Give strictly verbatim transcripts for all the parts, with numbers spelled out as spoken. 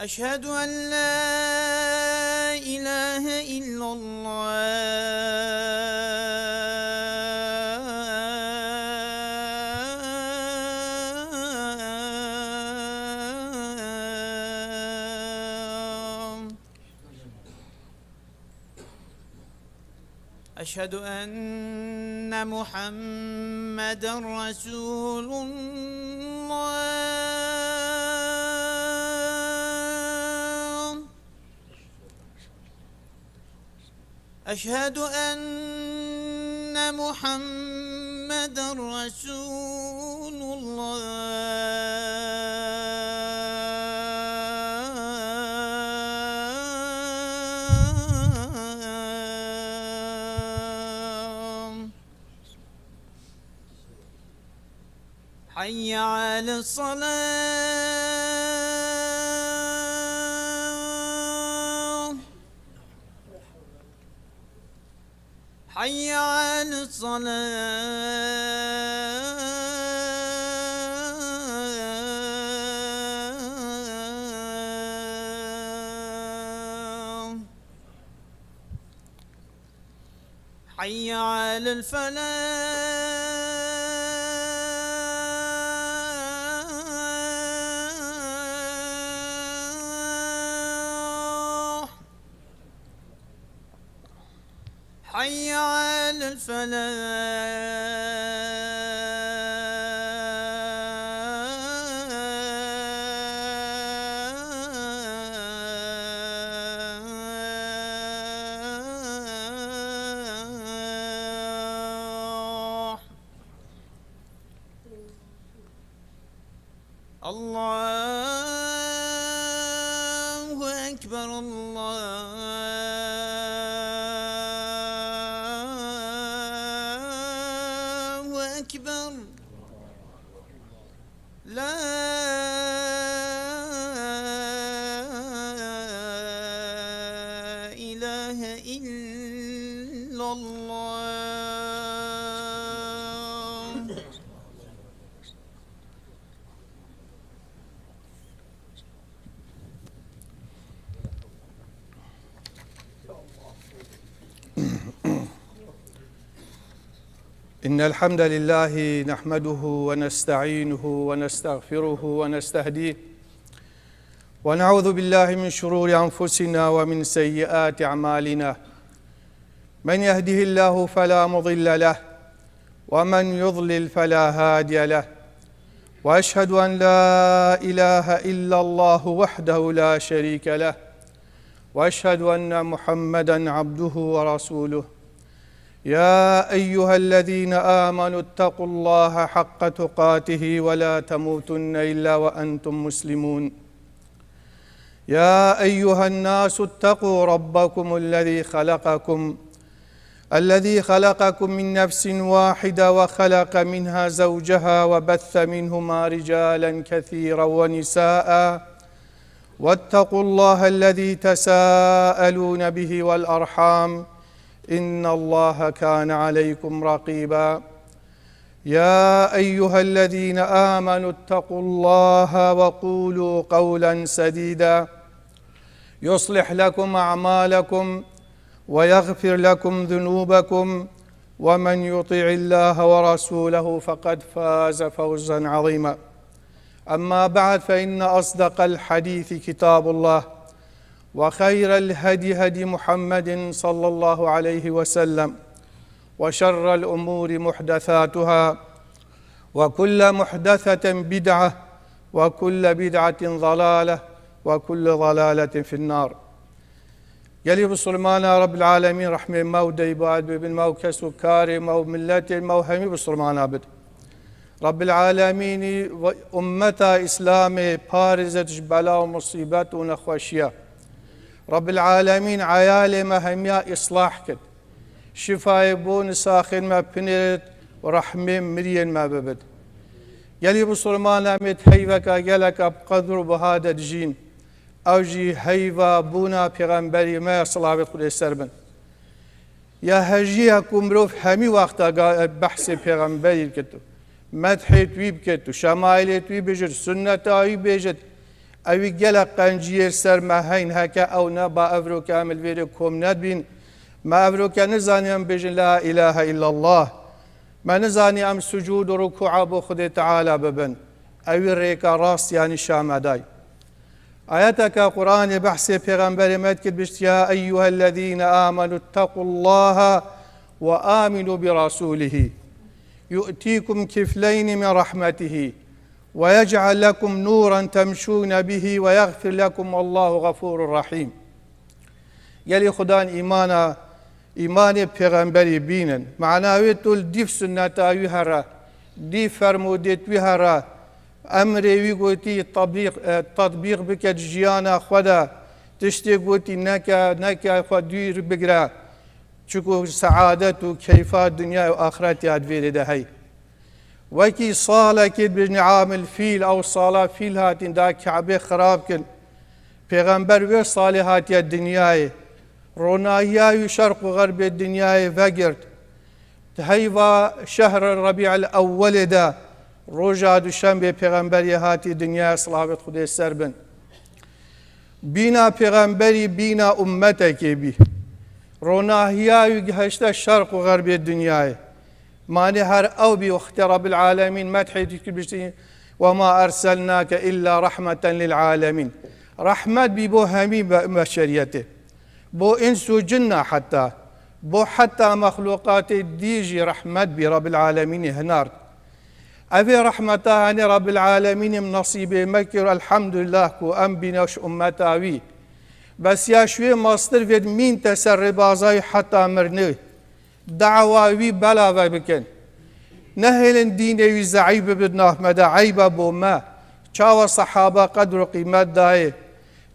أشهد أن لا إله إلا الله. أشهد أن محمدا رسول الله. أشهد أن محمدا رسول الله. حي على الصلاة. حي على الصلاة. حي على الفلاح. حي على الفلاح. الله أكبر، الله أكبر. لا إله إلا الله. إن الحمد لله نحمده ونستعينه ونستغفره ونستهديه، ونعوذ بالله من شرور أنفسنا ومن سيئات أعمالنا. من يهده الله فلا مضل له، ومن يضلل فلا هادي له. وأشهد أن لا إله إلا الله وحده لا شريك له، وأشهد أن محمدا عبده ورسوله. يا أيها الذين آمنوا اتقوا الله حق تقاته ولا تموتن إلا وأنتم مسلمون. يا أيها الناس اتقوا ربكم الذي خلقكم، الذي خلقكم من نفس واحدة وخلق منها زوجها وبث منهما رجالا كثيرا ونساء، واتقوا الله الذي تساءلون به والأرحام، إن الله كان عليكم رقيبا. يا أيها الذين آمنوا اتقوا الله وقولوا قولا سديدا، يصلح لكم أعمالكم ويغفر لكم ذنوبكم، ومن يطع الله ورسوله فقد فاز فوزا عظيما. أما بعد، فإن أصدق الحديث كتاب الله، وخير الهدي هدي محمد صلى الله عليه وسلم، وشر الأمور محدثاتها، وكل محدثة بدعة، وكل بدعة ضلالة، وكل ضلالة في النار. Gelî Bisilmana, Rebbil Alemîn rehmê me û deyba bibin, me û kes û karê me û miletê me û hemî Bisilmana bid. Rebbil Alemînî ve ummeta Îslamê parêzet ji bela û musîbet û nexweşiya. Rebbil Alemîn eyalê me hemiya îslah kit. Şifayê bo nisaxên me pinêrit û rehmê miriyên me bibit. Gelî Bisilmana, em ê di heyveka geleka bi qedr û biha de dijîn. Ew jî heyva bûna Pêxemberî me ya, silavêt Xwedê ser bin. Ya hejî ye ku mirov hemî wexta ga-, behsê Pêxemberî bikit û medhê wî bikit û şemaîlê wî bijit, sunneta wî bêjit. Ewî gelek qenciyê li ser me heyn, heke ew neba evroke em li vêrê kom nedibîn. Me evroke nizanî em bêjin la ilahe illallah. Me nizanî em sucûd û rukûa bo Xwedê Teala bibin. Ewî rêka rast yanî şa me day. Ayeteke Qur'anê behsê pêxemberê me dikir, bişt, "Ya eyyuhellezîne amenu ttequllaha ve aminu bi rasulihî. Yu'tikum kifleyni min rahmetihi ve yec'al lekum nuran temşûne bihi ve yagfir lekum vallahu gafurur rahîm." Gelî Xudan îmana, îmanê pêxemberî bînin. Mana wê tu li dîv sunneta wî here, dîv fermodêt wî here, emrê wî gotî tabîq, e, tatbîq bike di jiyana xwe de, tiştê gotî neke, neke xwe dûr bigire. Çiku seadet û keyfa dinya û axiretiya di vêrê de hey. Wekî salekê dibêjin amil fîl, ew sala fîl hatîn da Ke'bê xirab kin. Pêxember wê salê hatiye dinyayê. Ronahiya wî şerq û xerbê dinyayê vegirt. Di heyva şehre Rebî'el Ewwelê de roja duşembê pêxemberê hatî dinyayê, silavêt Xwedê ser bin. Bîna pêxemberî bîna ummetekê bî. Ronahiya wî gihişte şerq û xerbê dinyayê. Manê her ew bî wextê Rabbil Alemîn methê dikir biştî, "Ve ma erselnake illa rahmeten lil alemîn." Rehmet bî bo hemî be-, beşeriyetê. Bo îns û cinna heta. Bo heta mexlûqatê dî jî rehmet bî Rabbil Alemînê hinard. Evê rehmeta henê Rabbil Alemînê em nasîbê me kir, elhamdülillah ku em bîne ji ummeta wî. Bes ya şwê mastir vêd mîn te ser rêbaza wî heta mirnê. Dawa wî belave bikin. Nehêlin dînê wî zeîf bibin, nah me de eybe bo me. Çawa sehaba qedr û qîmet dayê?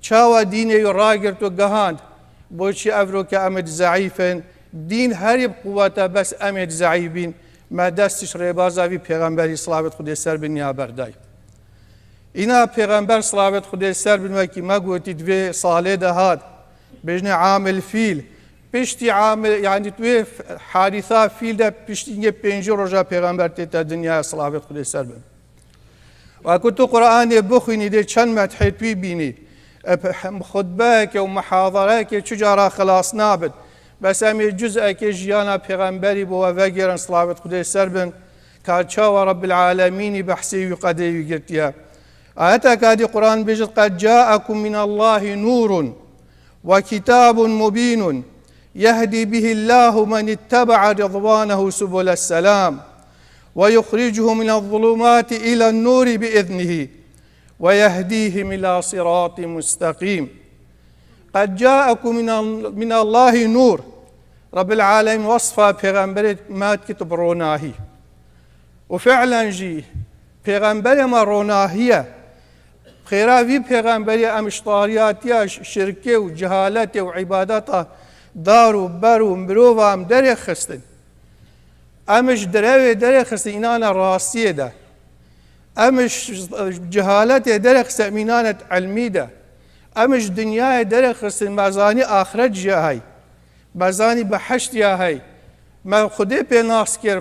Çawa dînê wî ragirt û gihand? Boçî evroke em ê di zeîf in? Dîn herî bi quwet e, bes em ê di zeîf bîn. Me dest ji rêbaza vî pêxemberî, silavêt Xwedê ser bin, ya berday. Îna pêxember, silavêt Xwedê ser bin, wekî me gotî, di vê salê de hat, bêjinê amil fîl. Piştî amil, yanî di wê hadîsa fîl de piştî yê pêncî roja pêxember tête dinyaya, silavêt Xwedê ser bin. Wekî tu Qur'anê bixwînî dê çend methê tu bînî. E, p-, hem xutbeyeke û muhazareyeke çi cara xilas nabin. Bes em ê cuz'ekê jiyana pêxemberî bo we vegêrin, silavêt Xwedê ser bin. Ka çawa Rabbil Alemînî behsê wî qedê wî girtiye. Ayeteka dî Qur'an bêjit, "Qed ca'ekum minallahî nûrun ve kitabun mubînun yehdî bihillahu men itteba'a ridwanehu subules selam ve yuxricuhum minez zulumati ilen nûri bi iznihî ve yehdîhim ila siratin mustekîm." "Qed ca'ekum minal-, minallahî nûr." Rabbil Alemîn wesfa pêxemberê me dikit bi ronahî. Û fi'len jî pêxemberê me ronahî ye. Xêra vî pêxemberî em ji tariyatiya ş-, şirkê û cehaletê û îbadeta dar û ber û mirova em derê xistin. Em ji direwê derê xistin, înane rastiyê de. Em ji cehaletê derê xistin, em înane ilmî de. Em ji dinyayê derê xistin, me zanî axiret jî hey. Me zanî behişt ya hey. Me Xwedê pê nas kir,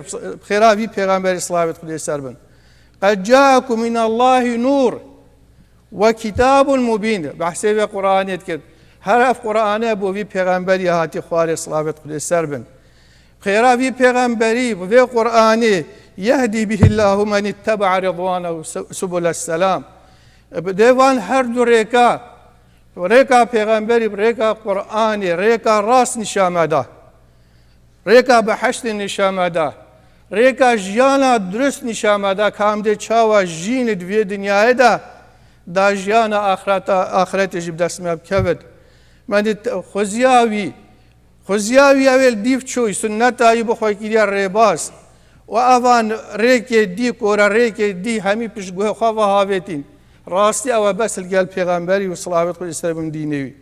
xêra vî pêxemberî, silavêt Xwedê ser bin. "Qed ca'ekum minallahî nûr ve kitabun mubîn." Behsê vê Qur'anê dikir. Her ev Qur'ane bo vî pêxemberî hatî xwarê, silavêt Xwedê ser bin. Xêra vî pêxemberî, vê Qur'anê, "Yehdî bihillahu men itteba'a ridwanehu su-, subules selam." Bi dê van her du rêka, rêka pêxemberî, rêka Qur'anê, rêka rast nîşa me da. Rêka behiştê nîşa me da. Rêka jiyana dirust nîşa me da, ka em dê çawa jîn di vê dinyayê de, da jiyana axireta, axiretê jî bi dest me bikevit. Me dî t-, xuziya wî, xuziya wî ew ê li dîv çûy, sunneta wî bi xwe kiriye rêbaz. Û evan rêkê dî, kore rêkê dî, hemî pişt guhê xwe ve havêtîn. Rastî ew e, bes li gel pêxemberî û silavêt Xwedê ser bin dînê wî.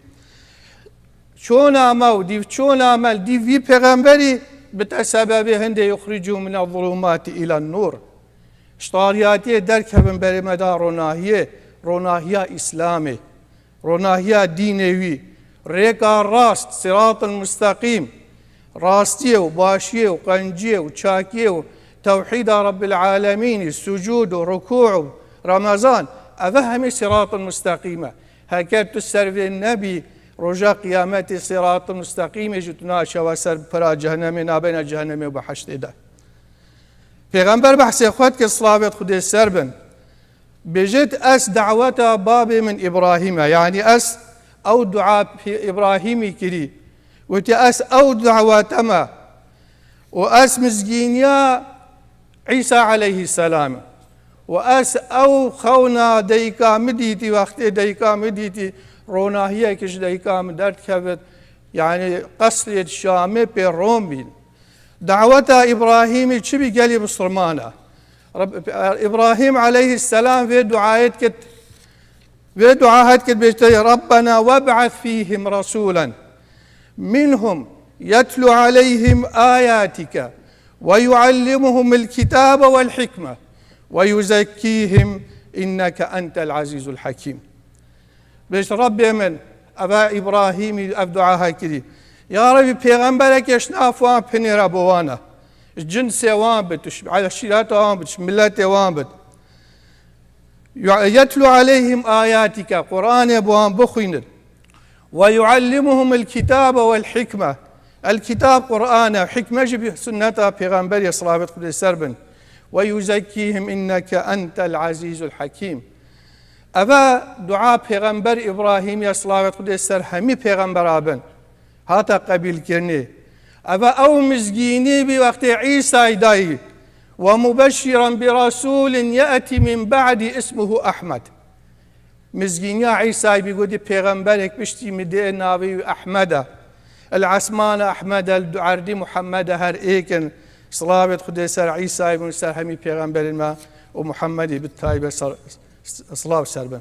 Çona me û dîv çona me li dîv vî pêxemberî bite sebebê hindê yuxricû mine zulûmatî îlen nûr. Ji tariyatiyê derkevin berê me da ronahiyê, ronahiya Îslamê, ronahiya dînê wî, rêka rast, siratil musteqîm, rastiyê û başiyê û qenciyê û çakiyê û tewhîda Rebbil Alemînî, sucûd û rukû û Remezan, Eve hemî siratul musteqîm e. Heger tu ser vê nebî, roja qiyametê siratul musteqîmê jî tu naçawa ser pira cehennemê, nabeyna cehennemê û behiştê de. Pêxember behsê xwe dike, silavêt Xwedê ser bin. Bêjit, ez daweta babê min Îbrahîm e. Yanî ez ew dua pê Îbrahîmî kirî. Witî, ez ew daweta me. Û ez mizgîniya Îsa aleyhisselam. Û ez ew xewna dayika min dîtî, wextê dayika min dîtî, ronahiyek ji dayika min derdikevit. Yanî qesrê Şamê pê ron bîn. Daweta Îbrahîmî çi bî gelî Musulmana? Rab-, Îbrahîm aleyhisselam vê duayê dikit, vê dua het kit bêjte, Rabbena web'ath fîhim rasûlen minhum yetlu aleyhim ayatike ve yuallimuhumul kitabe vel hikme ve yuzekkîhim inneke entel azîzul hakîm. Bêjt, Rabbê min, eve Îbrahîmî ev dua ha kirî. Ya Rebî, pêxemberekê ji nav wan binêre bo wan e. Ji cinsê wan bit, ji eşîreta wan bit, ji miletê wan bit. Yu-, yetlu aleyhim ayatike, Qur'anê bo wan bixwînin. Ve yuallimuhumul kitabe vel hikme. El kitab Qur'an e, hikme jî bi sunneta pêxemberê, silavêt Xwedê ser bin. Ve yuzekkîhim inneke entel azîzul hakîm. Eve dua pêxember Îbrahîm ya, silavêt Xwedê ser hemî pêxembera bin, hate qebîlkirinê. Eve ew mizgînî bî wextê Îsay dayî, "Ve mubeşşiran bi rasulin ye'ti min ba'di ismuhu Ahmed." Mizgîniya Îsay bî, gotî, pêxemberek piştî min dê, navê wî Ahmed e. El esmana Ahmed, el erdî Muhammed e, her êk in. Silavêt Xwedê ser Îsay bin, ser hemî pêxemberên me û Muhammedî bi taybet ser s-, silav ser bin.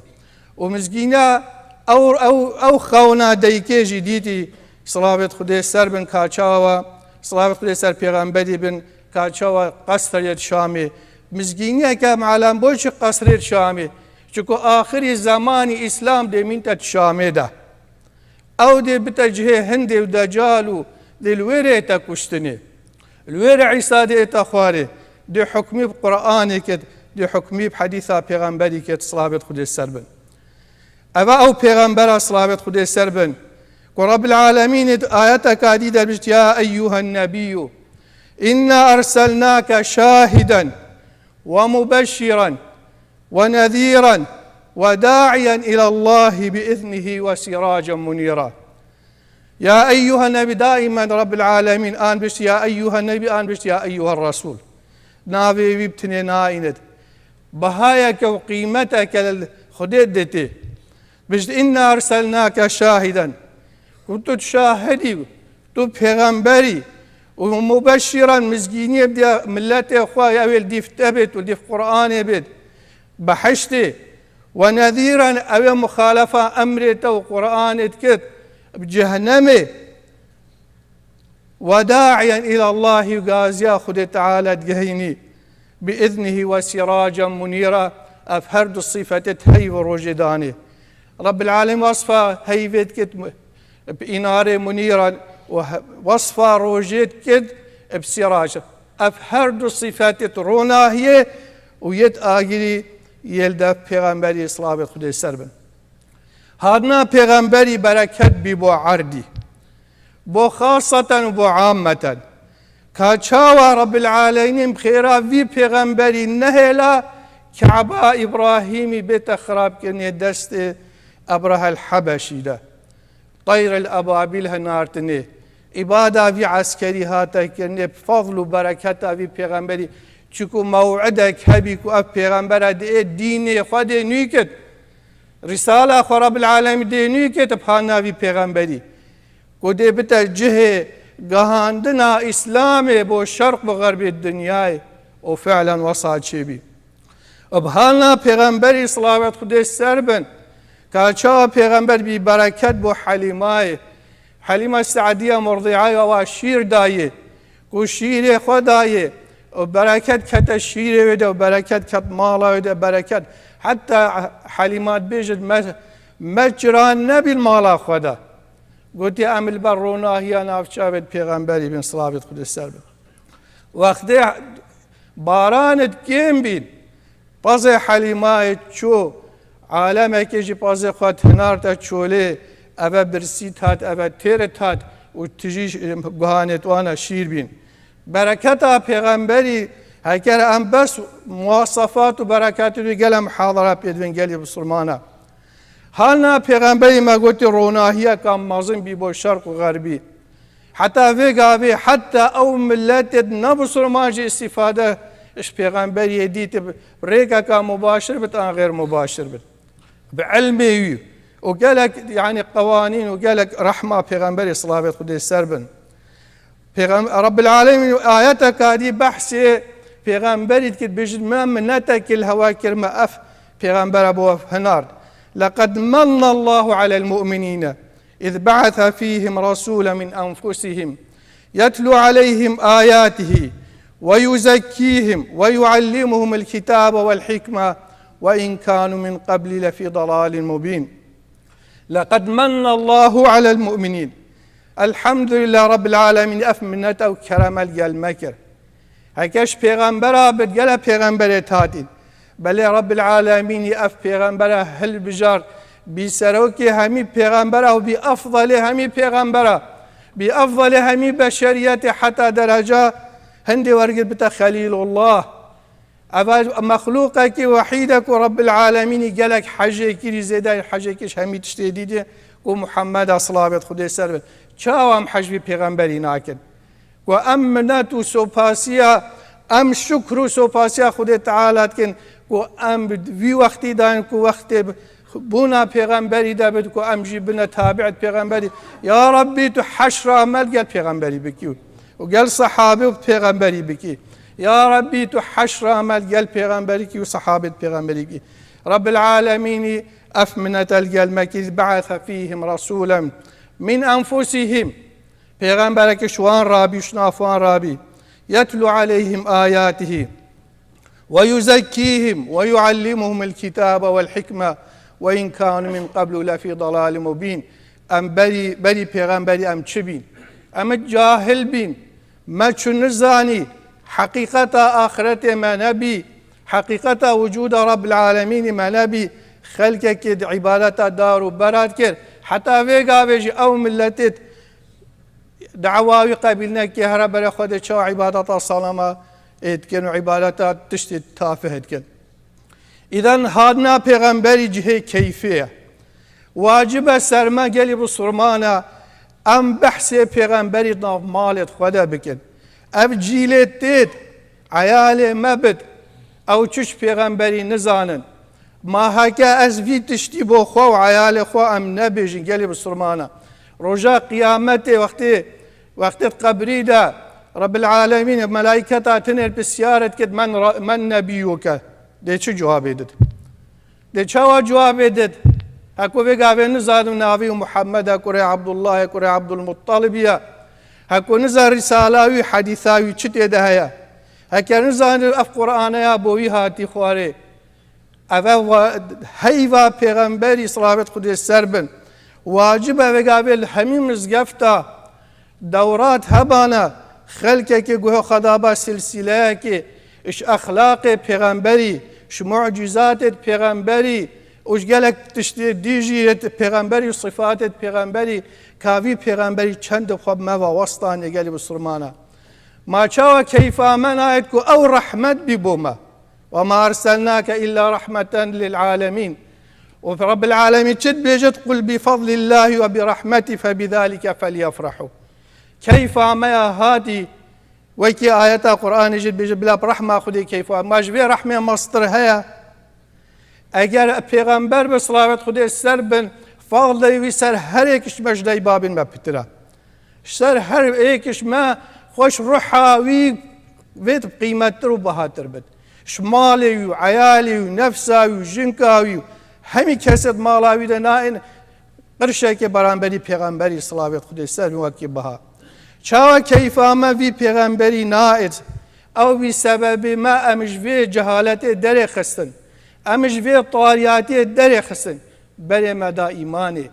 Û mizgîna ew, ew, ew xewna dayikê jî dîtî, silavêt Xwedê ser bin, ka çawa, silavêt Xwedê ser pêxemberî bin, ka çawa qesrê Şamê. Mizgîniyeke me'lem bo çi qesrê Şamê? Çiku axirî zemanî Îslam dê mînte Şamê de. Ew dê bite cihê Hindê û Decal û dê li wê rê te kuştinê. Li wê rê Îsa dê ête xwarê. Dê hukmî bi Qur'anê kit, dê hukmî bi hedîsa pêxemberî kit, silavêt Xwedê ser bin. Eva ew pêxembera, silavêt Xwedê ser bin, ku Rabbil Alemînê di ayeteka dî de bişt, "Ya eyyuhen nebiyyu, inna erselnake şahiden ve mubeşşiren ve nezîren ve da'iyen ilallahi bi iznihi ve siracan munîra." Ya eyyuha nebî, daimen Rabbil Alemîn an bişt ya eyyuha nebî, an bişt ya eyyuha resûl. Navê wî bi tinê naînit. Bahayeke û qîmeteke li Xwedê didê. Bişt, "Inna erselnake şahiden." Ku tu şahidî, tu pêxemberî û mubeşşîran, mizgîniyê bidî miletê xwe, ew ê li dîf te bêt û dîf Qur'anê bêt, behiştê. Ve nezîran, ew ê muxalefa emrê te û Qur'anê dikit, bi cehennemê. Ve da'iyen îlallahî, gaziya Xwedê Teala digehînî, bi iznihî ve siracan munîra, ev her du sîfetê heyv û rojê danê. Rabbil Alem wasfa heyvê dikit bi înarê munîran û he-, wasfa rojê dikit bi sirac. Ev her du sîfetê ronahiyê û yê agirî yê li dev pêxemberî, silavê Xwedê ser bin. Hatina pêxemberî bereket bî bo erdî. Bo xaseten û bo ammeten. Ka çawa Rabbil Alemîn bi xêra vî pêxemberî nehêla Keba Îbrahîmî bête xirabkirinê destê Ebrehel Hebeşî de. Teyr el ebabîl hinartinê. Îbada vî eskerî hate kirinê, bi fazl û bereketa vî pêxemberî. Çiku mew'idek hebî ku ev pêxembera dê dînê xwe dê nû kit. Risala xwe Rabbil Alemî dê nû kit bi hatina vî pêxemberî. Ku dê bite cihê gehandina Îslamê bo şerq û xerbê dinyayê û fi'len wesa çêbî. Bi hatina pêxemberî, silavêt Xwedê ser bin, ka çawa pêxember bî bereket bo Helîmayê. Helîma Se'diye murdi'ayê wa şîr dayê. Ku şîrê xwe dayê, û bereket kete şîrê wê de, û bereket ket mala wê de, bereket. Heta Helîma dibêjit, me, me ciran nebîn mala xwe de. Gotî, em li ber ronahiya navçavê pêxemberî bin, silavêt Xwedê ser bin. Wextê baranit kêm bîn, pezê Helîmayê çû, Alemekê jî pazê xwe hinarte çolê, eve birsî tat, eve têrit tat û tijî guhanê wana şîr bîn. Bereketa pêxemberî, heker em bes muwasefat û bereketê wî gele muhadara pê dibin gelî bisilmana. Halna pêxemberî me gotî ronahiyeka mezin bî bo şerq û xerbî. Heta vê gavê, heta ew miletê ne bisilman jî îstîfade ji pêxemberiyê dîtib, rêkeka mubaşir bit an xêr mubaşir bit. Bi ilmê wî û gelek, yanî, qewanîn û gelek rehma pêxemberê, silavêt Xwedê ser bin. Pêxem-, Rabbil Alemîn ayeteka dî behsê pêxemberî dikir, bêjin, me minetekî li hewa kir, me ev pêxembera bo ev hinard. لقد من الله على المؤمنين إذ بعث فيهم رسولا من أنفسهم يتلو عليهم آياته ويزكيهم ويعلمهم الكتاب والحكمة وإن كانوا من قبل لفي ضلال مبين. لقد من الله على المؤمنين. Elhamdülillah Rabbil Alemîn, ev minnet ew kerem el gel me kir. Heke ji pêxembera bit, gele pêxemberê tatîn. Belê Rabbil Alemînî ev pêxembera hilbijart, bî serokê hemî pêxembera û bî efdalê hemî pêxembera, bî efdalê hemî beşeriyetê heta dereca hindê wergir bite Xelîlullah. Eva mexlûqekî wehîd e ku Rabbil Alemînî gelek hejê kirî, zêde hejê kir ji hemî tiştê dîtê ku Muhammed a, silavêt Xwedê ser bin. Çawa em hej vî pêxemberî nakin? Ku em minet û sopasiya, em şukr û sopasiya Xwedê Teala dikin ku em bi vî wextî dayên ku wextê bi-, bûna pêxemberî de bit, ku em jî bine tabi'et pêxemberî. Ya Rabbî, tu heşra me gel pêxemberî bikî û gel sehabê û pêxemberî bikî. Ya Rabbî, tu heşra me gel pêxemberî kî û sehabê pêxemberî kî. Rabbil Alemînî ev minnet el gel me kî, بعث فيهم رسولا من أنفسهم. Pêxembereke ji wan rabî, ji nav wan rabî. يتلو عليهم آياته ويزكيهم ويعلمهم الكتاب والحكمة وإن كانوا من قبل لفي ضلال مبين. Em berî, berî pêxemberî em çi bîn? Em cahil bîn. Me çi nizanî? Heqîqeta axiretê me nebî. Heqîqeta wicûda Rabbil Alemînî me nebî. Xelkekê di îbadeta dar û bera dikir. Heta vê gavê jî ew miletê dawa wî qebîl nekê, here berê xwe de çawa îbadeta salama ê dikin û îbadeta tiştê tafih dikin. Îden hatina pêxemberî cihê keyfê ye. Wacib e ser me gelî bisurmana em behsê pêxemberî nav malê xwe de bikin. Ev cîlê têt, eyalê me bit, ew çi ji pêxemberî nizanin. Ma heke ez vî tiştî bo xwe û eyalê xwe em nebêjin gelî bisurmana. Roja qiyametê wextê, wextê qebrî de Rebbil Alemîn, melaîketa tinê pisyar dikit, men ra-, men nebiyuke. Dê çi cewabê did? Dê çawa cewabê did? Heko vê gavê nizanim navî Muhammed e, kurê Abdullah e, kurê Abdulmuttalib e. Heko nizan risala wî, hedîsa wî çi tê de heye. Heke nizanir ev Qur'ane ya bo wî hatî xwarê. Eve wa-, heyva pêxemberî, silavêt Xwedê ser bin. Wacib e vê gavê li hemî mizgefta dewrat hebana, xelkekê guhe xwe daba silsîleyekê ji exlaqê pêxemberî, ji mucîzatê pêxemberî û ji gelek tiştê dî jî yê pêxemberî û sifatê pêxemberî, ka vî pêxemberî çend xwe bi me ve westanê gelî bisilmana. Ma çawa keyfa me nayêt ku ew rehmet bî bo me? وما أرسلناك إلا رحمة للعالمين. Û Rabbil Alemîn çi dibêjit? قل بفضل الله وبرحمته فبذلك فليفرحوا. Keyfa me ya hatî, wekî ayeta Qur'anê jî dibêje, bila bi rehma Xwedê keyfa. Ma ji vê rehmê mestir heye? Eger pêxember bi, silavêt Xwedê ser bin, fadlê wî ser her êk ji me ji dayî babên me pitir e. Ji ser her êk ji me xweş ruha wî vê qîmettir û bihatir bit. Ji malê wî û eyalê wî û nefsa wî û jinka wî û hemî kesê di mala wî de nayên qirşekê beramberî pêxemberî, silavêt Xwedê ser wî, wekî biha. Çawa keyfa me vî pêxemberî nayêt? Ew vî sebebê me em ji vê cehaletê derê xistin. Em ji vê tariyatiyê derê xistin. Berê me da îmanê.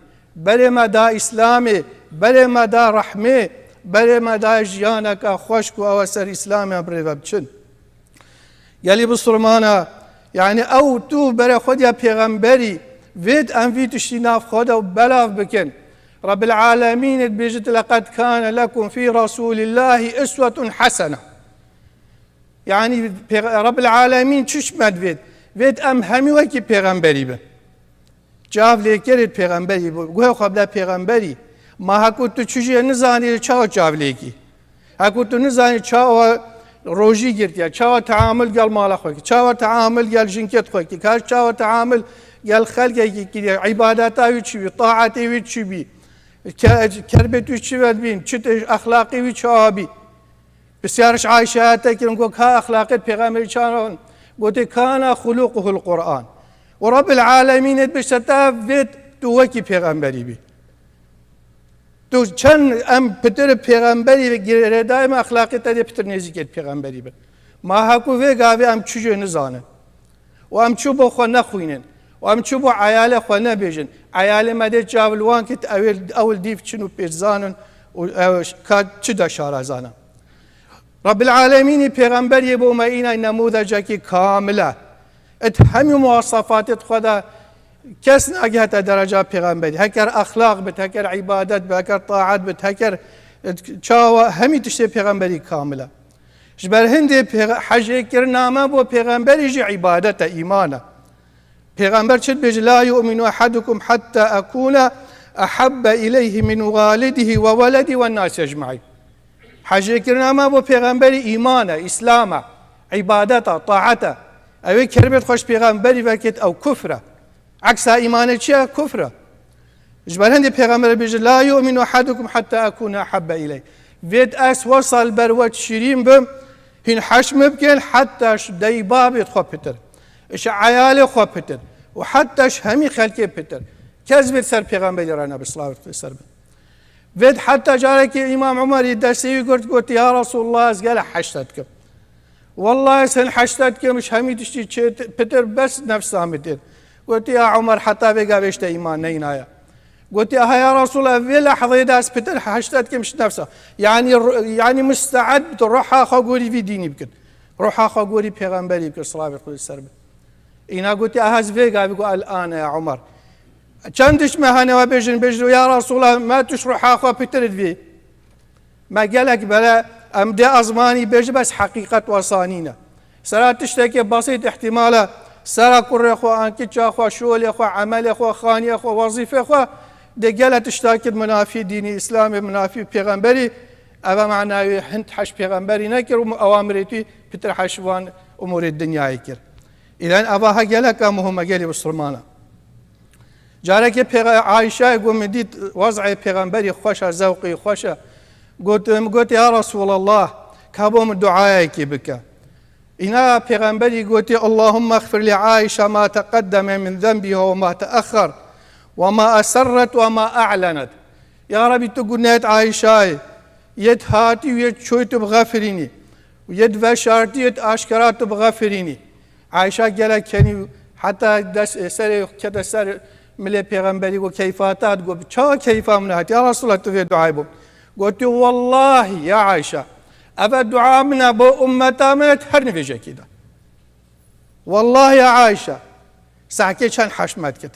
Berê me da Îslamê, berê me da rehmê, berê me da jiyaneke xweş ku ew ser Îslamê em rê ve biçin. Gelî bisilmana, yanî ew tu berê xwe diya pêxemberî, Vêt em vî tiştî nav xwe de belav bikin. Rebbil Alemîn dibêjit, "Leqed kane lekum fî Resûlillahî iswetun hesene." Yanî Pêx-, Rebbil Alemîn çi ji me divêt? Vêt em hemî wekî pêxemberî bin. Çav lêkerê pêxemberî bû. Guhê xwe bide pêxemberî. Ma heku tu çi jê nizanî, çawa çav lêkî? Heku tu nizanî çawa rojî girtiye, çawa teamul gel mala xwe kî, çawa teamul gel jinkêt xwe kî, ka çawa teamul gel xelkekî kiriye, îbadeta wî çi bî, taetê wî çi bî, ke-, kerbet wî çi ve dibîn, çi te-, exlaqê wî çawa bî? Pisyariş Ayşeya te kirin, got, ka exlaqê pêxemberî çawa? Gotê, kana xuluquhul Qur'an. Û Rebbil Alemîn ê bişte te vêt tu wekî pêxemberî bî. Tu çend em pitir pêxemberî ve girêdayê me, exlaqê te dê pitir nêzîkê pêxemberî bin. Ma heku vê gavê em çi jê nizanin. Û em çi bo xwe nexwînin. Û em çi bo eyalê xwe nebêjin. Eyalê me dê çav li wan kit, ew ê, ew li dîv çin û pêş zanin û ew ka çi de şara zanin. Rebbil Alemînî pêxemberiyê bo me, înay nemûdecekî kamil e. It hemî muwasafatê xwe de kes nagihete dereca pêxemberî. Heker exlaq bit, heker îbadet bit, heker taet bit, heker çawa hemî tiştê pêxemberî kamil e. Ji ber hindê pêxe-, hecê kirina me bo pêxemberî jî îbadet e, îman e. Pêxember çi dibêje, "La yu'minu ahadukum hatta akuna ahabbe ileyhi min walidihi ve weledî ve nasi ecmaîn." Hecê kirina me bo pêxemberî îman e, îslam e, îbadet e, taet e. Ew ê kerbet xwe ji pêxemberî vekit, ew kufr e. Eksa îmanê çi ye? Kufr e. Ji ber hindê pêxember bêje, "La yu'minu ahadukum hatta akuna ahabbe ileyh." Vêt ez wesa li ber we şirîn bim, hîn heş min bikin, heta ji dayî babê xwe pitir, ji eyalê xwe pitir û heta ji hemî xelkê pitir. Kes vêt ser pêxemberî re nebe, silavê Xwedê ser bin. Vêt heta carekê Îmam Umerî destê wî girt, got, "Ya Resulullah, ez gele heş te dikim." Wellahî sen heştet kim ji hemî tiştî çê pitir bes nefsa min tê. Gotî, ya Omer, heta vê gavê ji te îman neynaye. Gotî, aha ya Resûl, ev vê lehzeyê de ez pitir heştet kim ji nefsa. Yanî, yanî musteed bit, ruha xwe gorî vî dînî bikit. Ruha xwe gorî pêxemberî bikit, silavê Xwedê ser be. Îna gotî, aha ez vê gavê got, el-ane ya Omer. Çend tişt me hene we bêjin, bêjin, ya Resûla, me tu ji ruha xwe pitir divî. Me gelek bere, em dê ezmanî bêjin, bes heqîqet wesa nîne. Sera tiştekê besît, îhtîmal e, sera kurê xwe, an kiça xwe, şolê xwe, emelê xwe, xaniyê xwe, wezîfê xwe, dê gelek tişta kir minafî dînî Îslamê, minafî pêxemberî, eve manayê hin heş pêxemberî nekir û ewamirê tî pitir heş van umûrê dinyayê kir. Îlen eva he geleka muhim e gelê Bisilmana. Carekê pêxe-, Ayşe got, min dît wez'ê pêxemberî xweş e, zewqî xweş e. Got, min got, ya Resûlallah, ka bo min duayekê bike. Îna pêxemberî gotî, Allahümme xfir li Ayşe ma teqeddeme min zenbiha ve ma teexxer ve ma eserret ve ma e'lenet. Ya Rebî, tu gunehêt Ayşayê, yêt hatî û yêt çoyî tu bixefirînî. Û yêt veşartî, yêt aşkera tu bixefirînî. Ayşa gelek kenî û heta dest, serê kete ser milê pêxemberî, got, keyfa te hat, got, çawa keyfa min hat? Ya Resûlallah, tu vê duayê bo. Gotî, wellahî ya Ayşe, eve dua min e bo ummeta min, her nivêjekê de. Wellahî ya Ayşe, sehkê çend heşmet kit.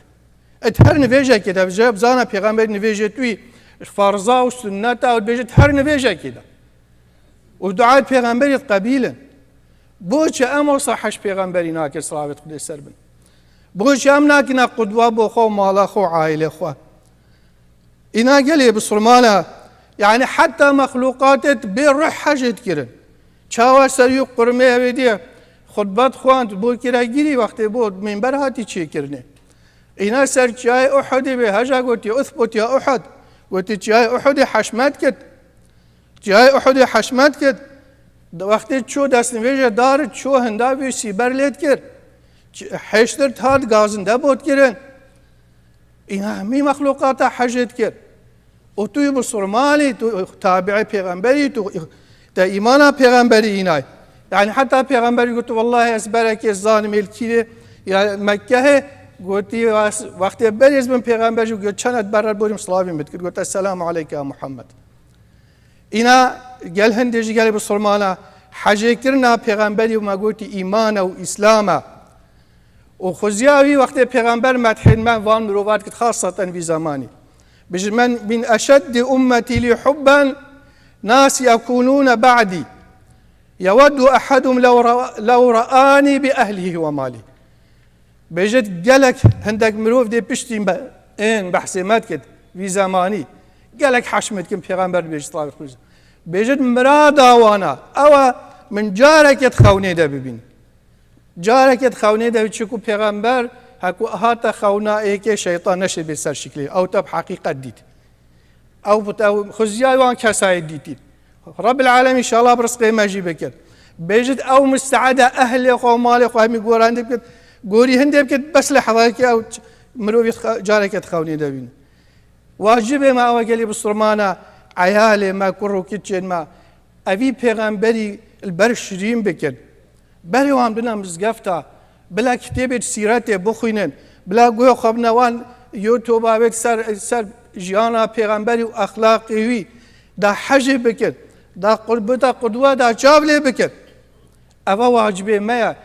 Et her nivêjekê de, bi zana pêxemberî nivêjê tu yî, farza û sunneta û dibêjit her nivêjekê de. Û duayê pêxemberî qebîl in. Boçi em wisa heş pêxemberî nakin, silavêt Xwedê ser bin? Boçi em nakine qudwa bo xwe û mala xwe û aîlê xwe? Îna gelê bisilmana, yanî heta mexlûqatêt bê ruh hecêt kirin. Çawa ser yû qurmê evê diye xutbet xwend, bo kiregirî wextê bo mînber hatî çêkirinê. Îna ser çiyayê Uhudê bê heja gotî, "Uthbut ya Uhud." Gotî, "Çiyayê Uhudê heşmet kit." Çiyayê Uhudê heşmet kit. Di wextê ço destnivêje dar, ço hinda vê sîber lê dikir. Ç-, hêştir hat gazinde bot kirin. Îna hemî mexlûqata hecê dikir. Û tu yî bisilmanî, tu tabiê pêxemberî, tu te îmana pêxemberî înay. Yanî heta pêxemberî got, wellahî ez berekê zanim ê li kîrê ya Mekkehê, gotî, wextê berê ez bin pêxember jî got, çend et berre borîm silavî min dikir. Got, Esselamu aleyke ya Muhammed. Îna gel hindê jî gelê bisilmana hecêkirina pêxemberî û me gotî îman e û îslam e. Û xuziya wî wextê pêxember medhên me van mirova dikit, xaseten vî zemanî. Bijî men min eşeddî ummetî lî hubben nas yekunûne ba'dî. Yeweddu ehedum lew ra-, lew ra'anî bi ehlihî ve malî. Bêjit gelek hindek mirov dê piştî me, ên behsê me dikit, vî zemanî. Gelek heşm dikin pêxember dibêjit, salawat xwîz. Bêjit mirada wana, ew e min carekê di xewnê de bibîn. Carekê di xewnê de çi ku pêxember, heku hate xewna êkê şeytan neşê bê ser şiklê. Ew te bi heqîqet dît. Ew, ew xuziya wan kesayê dîtî. Rabbil Alem înşallah bi rizqê me jî bikir. Bêjit ew misteede ehlê xwe û malê xwe hemî gorandî bikit. Gorî hindê bikit, bes lehzayekê ew ç-, mirovî xe-, carekê di xewnê de bîn. Wacibê me ew e gelî bisurmana, eyalê me, kur û kiçên me, evî pêxemberî li ber şirîn bikin. Berê wan bine mizgefta, bila kitêbê sîretê bixwînin, bila guhê xwe bine wan YouTube-a wê ser, ser jiyana pêxemberî û exlaqê wî, da hecê bikin, da qur-, bita qudwe, da çav lê bikin. Eva wacibê me ye.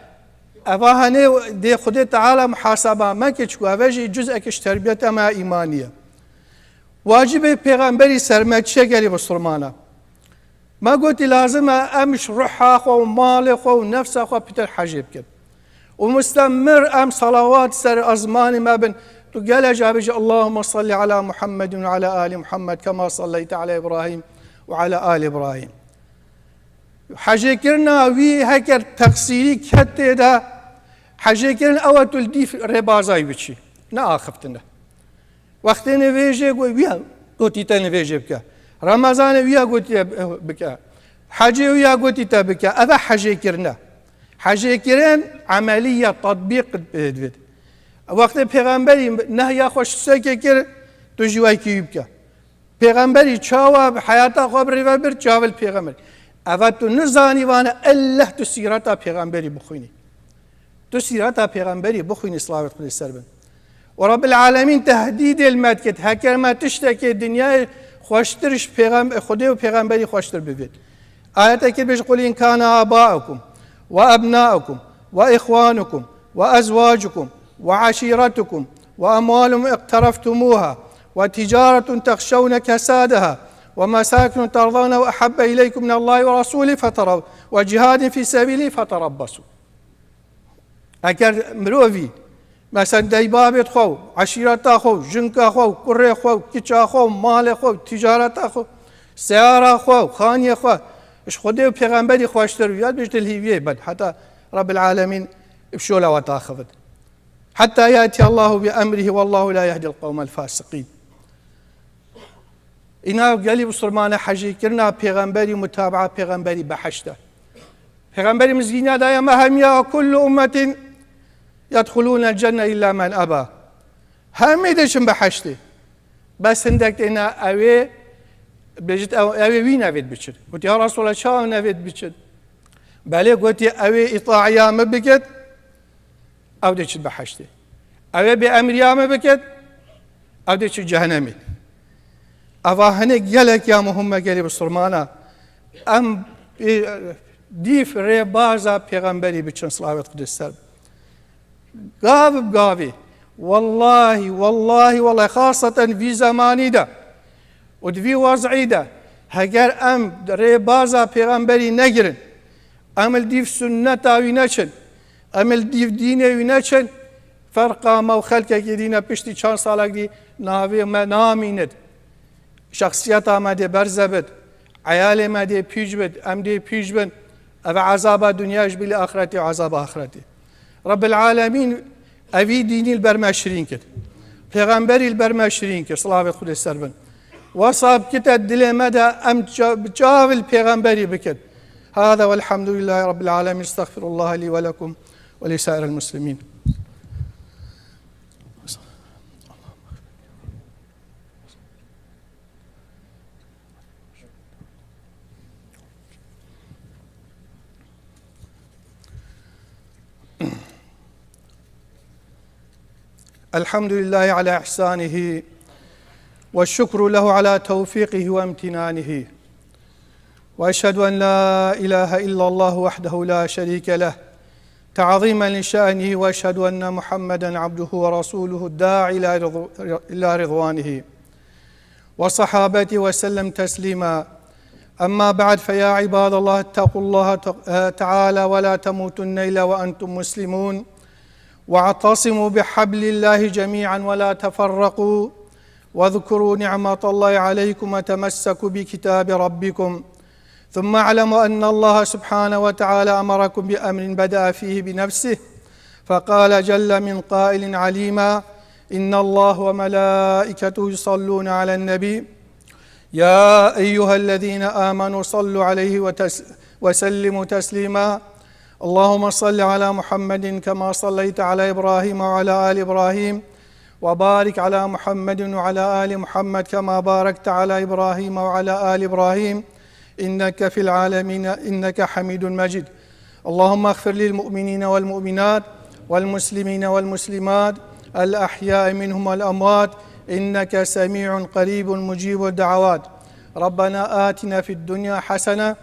Eva henê dê Xwedê Teala muhaseba me ke, çku eve jî cuzek ji terbiyeta me îmanî ye. Wacibê pêxemberî ser me çi ye gelî bisurmana? Me gotî lazim e em ji ruha xwe û malê xwe û nefsa xwe pitir hecê bikin. Û mustemir em salawat ser ezmanî me bin. Tu gele jî bêjî, Allahümme salli ala Muhammedin ve ala ali Muhammed kema salleyte ala İbrahim ve ala ali İbrahim. Hecêkirina wî heker teqsîrî ket tê de, hecêkirin ew e tu li dîf rêbazayî biçî. Ne axiftin e. Wextê nivêjê got, wiya gotî te nivêjê bike. Remezanê wiya gotî te bike. Hecê wiya gotî te bike. Ev e hecêkirin e. Hecêkirin emeliye, tatbîq divêt. Wextê pêxemberî nehya xwe ji sekê kir, tu jî wekî wî bike. Pêxemberî çawa bi heyata xwe bi rê ve bir, çawa li pêxember. Eva tu nizanî vane elleh tu sîreta pêxemberî bixwînî. Tu sîreta pêxemberî bixwînî, silavêt Xwedê ser bin. Û Rabbil Alemîn tehdîdê li me dikit, heker me tiştekê dinyayê xweştir ji pêxem-, Xwedê û pêxemberî xweştir bivêt. Ayetekê bêje, "Qul in kana abaukum ve ebnaukum ve ihwanukum ve ezwacukum ve aşiretukum ve emwalun iqtereftumuha ve ticaretun tehşevne kesadaha ve mesakinu terdavneha ehabbe ileykum minallahi ve rasuli feterav-, ve cihadin fi sebili feterabbasu." Eger mirovî, mesela, deybabêt xwe û eşîreta xwe û jinka xwe û kurê xwe û kiça xwe û malê xwe û ticareta xwe, seyara xwe û xaniyê xwe ji Xwedê û pêxemberî xweştir bî, ya bêjte li hîviyê bin, heta Rabbil Alemîn bi şola we taxivit. Heta yati Allahu bi emrihi wallahu la yehdil qewmel fasiqîn. Îna gelî bisurmane hecîkirina pêxemberî, mutabaa pêxemberî behişt e. Pêxemberî mizgîniya daye me hemiya kullu ummetin yedxulûnel cenne illa men eba. Hemî diçin behiştê. Bes hindek têne ewê, bêjit ew, ewê wî nevêt biçin. Got, ya Resulallah, çawa nevêt biçin? Belê, gotî, ewê îtaiya min bikit, ew dê çit behiştê. Ew ê bêemriya me bikit, ew dê çit cehenemê. Eva hinek gelek ya muhim me gelê bisurmana. Em, e, dîf rêbaza pêxemberî biçin, silavêt Xwedê ser. Gav bi gavê. Wallahî, wallahî, wallahî, xaseten vî zemanî de û di vî wez'î de, heger em rêbaza pêxemberî negirin, em li dîv sunneta wî neçin, em li dîv dînê wî neçin, ferqa me û xelkekî dîne piştî çend salek dî navê me namînit. Şexsiyeta me dê berze bit, eyalê me dê pîç bit, em dê pîç bin. Ev e ezaba dinya ji bilî axretê û ezaba axretê. Rebbil Alemîn evî dînî li ber me şirîn kir. Pêxemberî li ber me şirîn kir. Silavêt Xwedê ser bin. Wesa bikite dilê me de em ça-, bi çav li pêxemberî bikin. Hada welhamdulillahî Rebbil Alemîn. Estexfirullah lî ve lekum ve li sairil muslimîn. الحمد لله على إحسانه، والشكر له على توفيقه وامتنانه، وأشهد أن لا إله إلا الله وحده لا شريك له، تعظيما لشأنه، وأشهد أن محمدا عبده ورسوله الداعي إلى رضو-، إلى رضوانه، وصحابته وسلم تسليما. أما بعد، فيا عباد الله، اتقوا الله ت-، تعالى ولا تموتن إلا وأنتم مسلمون، واعتصموا بحبل الله جميعا ولا تفرقوا، واذكروا نعمة الله عليكم وتمسكوا بكتاب ربكم. ثم اعلموا أن الله سبحانه وتعالى أمركم بأمر بدأ فيه بنفسه، فقال جل من قائل عليما: إن الله وملائكته يصلون على النبي، يا أيها الذين آمنوا صلوا عليه وتس-، وسلموا تسليما. اللهم صل على محمد كما صليت على إبراهيم وعلى آل إبراهيم، وبارك على محمد وعلى آل محمد كما باركت على إبراهيم وعلى آل إبراهيم إنك في العالمين إنك حميد مجيد. اللهم اغفر للمؤمنين والمؤمنات والمسلمين والمسلمات الأحياء منهم والأموات إنك سميع قريب مجيب الدعوات. ربنا آتنا في الدنيا حسنة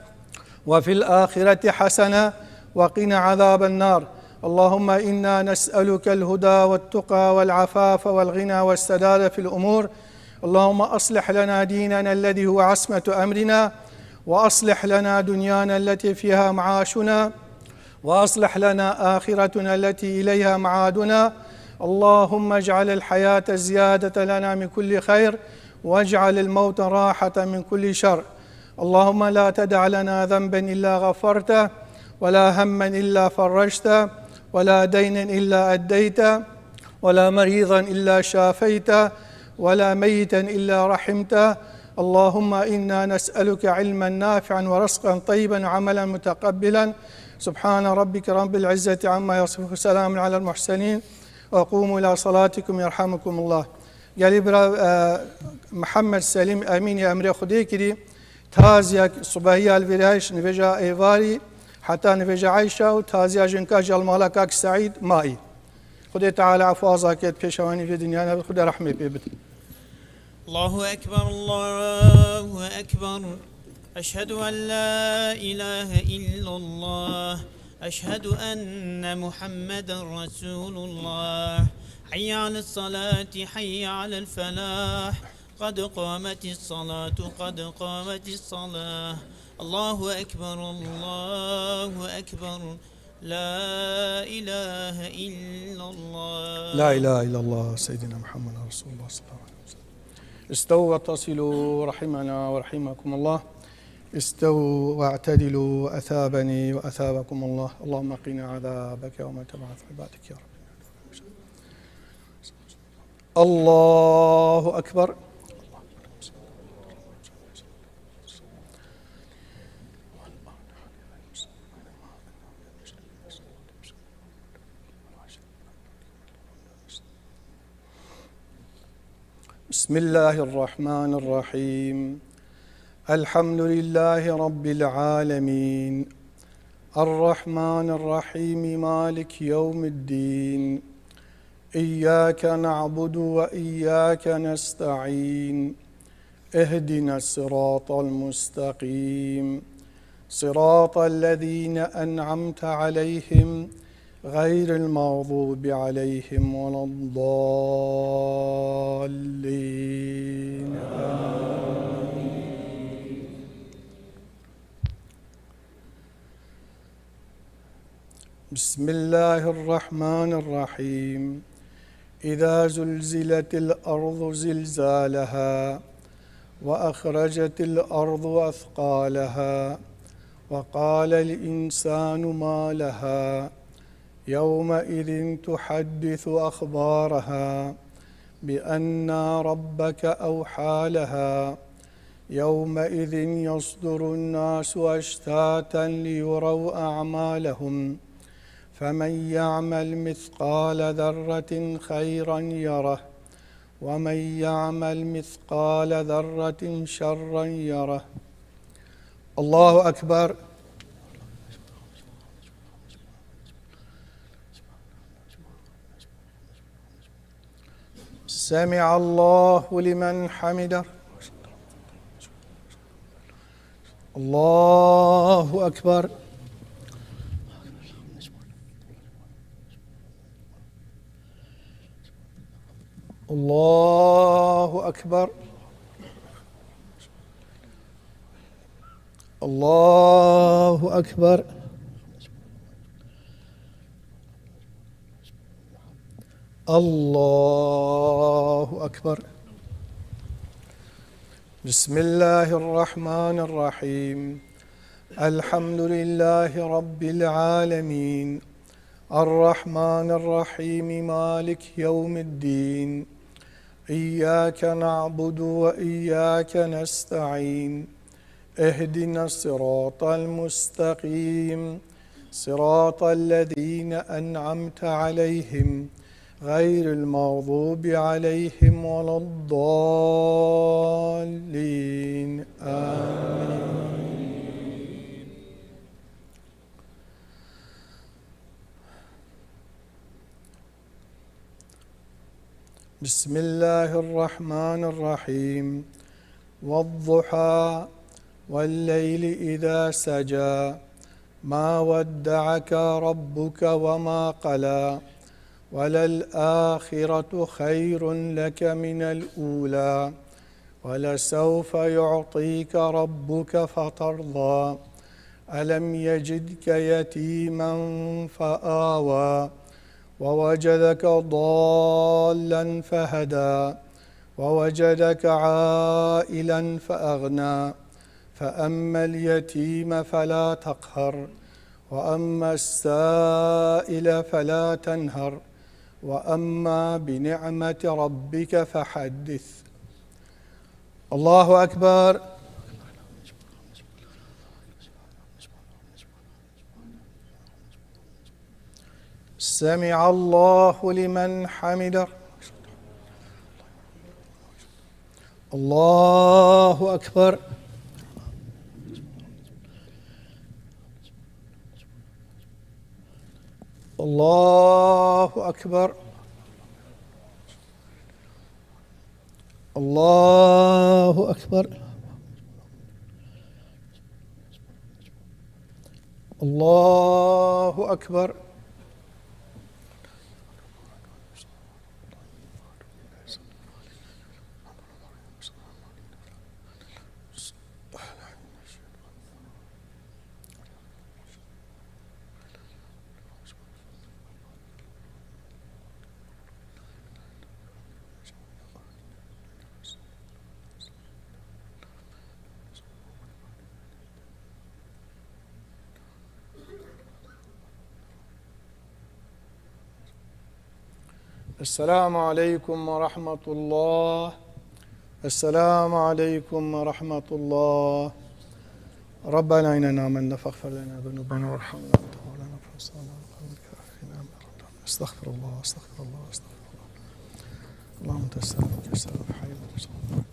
وفي الآخرة حسنة وقنا عذاب النار. اللهم إنا نسألك الهدى والتقى والعفاف والغنى والسداد في الأمور. اللهم أصلح لنا ديننا الذي هو عصمة أمرنا، وأصلح لنا دنيانا التي فيها معاشنا، وأصلح لنا آخرتنا التي إليها معادنا. اللهم اجعل الحياة زيادة لنا من كل خير، واجعل الموت راحة من كل شر. اللهم لا تدع لنا ذنبا إلا غفرته، ولا هما إلا فرجته، ولا دينا إلا أديته، ولا مريضا إلا شافيته، ولا ميتا إلا رحمته. اللهم إنا نسألك علما نافعا ورزقا طيبا وعملا متقبلا. سبحان ربك رب العزة عما يصفون، سلام على المرسلين، وقوموا إلى صلاتكم يرحمكم الله. Gelî bira, e, Mihemed Selîm Emînî emrê Xwedê kirî, taziya subehiya li vêrayîş nivêja êvarî heta nivêja eyşa û taziya jinka jî li mala kak Seîd mayî. Xwedê Teala efwaza ket pêşewanî vê dinyana, Xwedê rehmê pê bide. الله أكبر، الله أكبر. أشهد أن لا إله إلا الله. أشهد أن محمدا رسول الله. حي على الصلاة، حي على الفلاح. قد قامت الصلاة، قد قامت الصلاة. الله أكبر، الله أكبر. لا إله إلا الله. لا إله إلا الله سيدنا محمد رسول الله صلى الله عليه وسلم. استووا واتصلوا رحمنا ورحمكم الله. استووا واعتدلوا أثابني وأثابكم الله. اللهم قنا عذابك يوم تبعث عبادك يا رب. الله أكبر. بسم الله الرحمن الرحيم. الحمد لله رب العالمين. الرحمن الرحيم. مالك يوم الدين. إياك نعبد وإياك نستعين. اهدنا الصراط المستقيم. صراط الذين أنعمت عليهم غير المغضوب عليهم ولا الضالين. آمين. بسم الله الرحمن الرحيم. إذا زلزلت الأرض زلزالها وأخرجت الأرض أثقالها وقال الإنسان ما لها يومئذ تحدث أخبارها بأن ربك أوحى لها يومئذ يصدر الناس أشتاتا ليروا أعمالهم فمن يعمل مثقال ذرة خيرا يره ومن يعمل مثقال ذرة شرا يره. الله أكبر. سمع الله لمن حمده. الله أكبر. الله أكبر. الله أكبر. الله أكبر. بسم الله الرحمن الرحيم. الحمد لله رب العالمين. الرحمن الرحيم. مالك يوم الدين. إياك نعبد وإياك نستعين. اهدنا الصراط المستقيم. صراط الذين أنعمت عليهم. غير المغضوب عليهم ولا الضالين. آمين. بسم الله الرحمن الرحيم. والضحى. والليل إذا سجى. ما ودعك ربك وما قلى. وللآخرة خير لك من الأولى. ولسوف يعطيك ربك فترضى. ألم يجدك يتيما فآوى. ووجدك ضالا فهدى. ووجدك عائلا فأغنى. فأما اليتيم فلا تقهر. وأما السائل فلا تنهر. وأما بنعمة ربك فحدث. الله أكبر. سمع الله لمن حمده. الله أكبر. الله أكبر. الله أكبر. الله أكبر. السلام عليكم ورحمة الله. السلام عليكم ورحمة الله. ربنا إننا آمنا فاغفر لنا ذنوبنا وارحمنا وأنت مولانا فانصرنا على القوم الكافرين. آمين. أستغفر الله، أستغفر الله، أستغفر الله. اللهم أنت السلام، أنت السلام، حي أنت السلام.